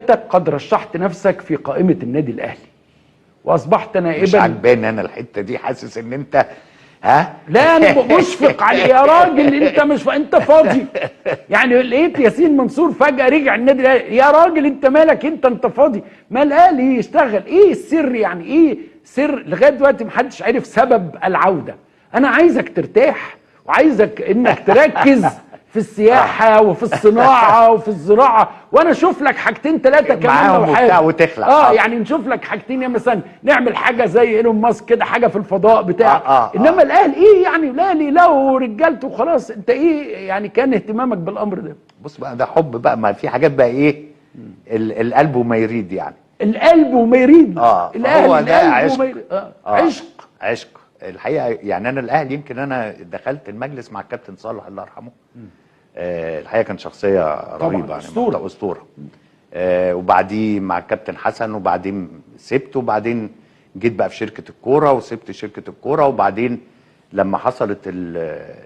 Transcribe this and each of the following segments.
قد رشحت نفسك في قائمة النادي الأهلي وأصبحت نائبا. مش عجباني أنا الحتة دي، حاسس إن أنت ها؟ لا أنا مشفق عليه يا راجل، أنت مش أنت فاضي يعني. لقيت ياسين منصور فجأة رجع النادي الأهلي، يا راجل أنت مالك، أنت فاضي، ما الأهلي يشتغل. إيه السر يعني؟ إيه سر لغاية دلوقتي محدش عرف سبب العودة؟ أنا عايزك ترتاح وعايزك إنك تركز في السياحة وفي الصناعة وفي الزراعة، وانا اشوف لك حاجتين ثلاثة كمان لو حاجة وتخلع. يعني نشوف لك حاجتين، يا مثلا نعمل حاجة زي ايلون ماسك كده، حاجة في الفضاء بتاع. انما الاهلي ايه يعني؟ الاهلي لو رجالته خلاص. انت ايه يعني كان اهتمامك بالامر ده؟ بص بقى، ده حب بقى، ما في حاجات بقى ايه القلب وما يريد يعني. القلب وما يريد. الاهلي ده عشق. عشق عشق الحقيقة يعني. انا الاهلي يمكن انا دخلت المجلس مع الكابتن صالح الله يرحمه. الحقيقة كان شخصية رهيبة يعني، اسطورة اسطورة. وبعديه مع الكابتن حسن، وبعدين سبته، وبعدين جيت بقى في شركة الكورة وسبت شركة الكورة، وبعدين لما حصلت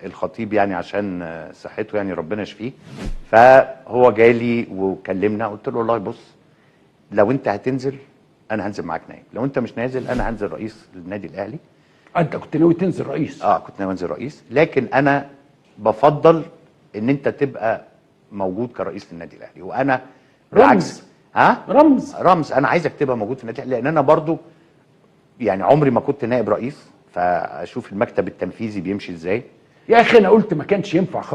الخطيب يعني عشان صحته يعني ربنا يشفيه، فهو جالي وكلمنا، قلت له والله بص، لو انت هتنزل انا هنزل معاك نائب، لو انت مش نازل انا هنزل رئيس للنادي الاهلي. انت كنت ناوي تنزل رئيس؟ كنت ناوي انزل رئيس، لكن انا بفضل ان انت تبقى موجود كرئيس للنادي الاهلي. وانا رمز. ها؟ رمز رمز. انا عايزك تبقى موجود في النادي الاهلي، لان انا برضو يعني عمري ما كنت نائب رئيس، فاشوف المكتب التنفيذي بيمشي ازاي. يا اخي انا قلت ما كانش ينفع.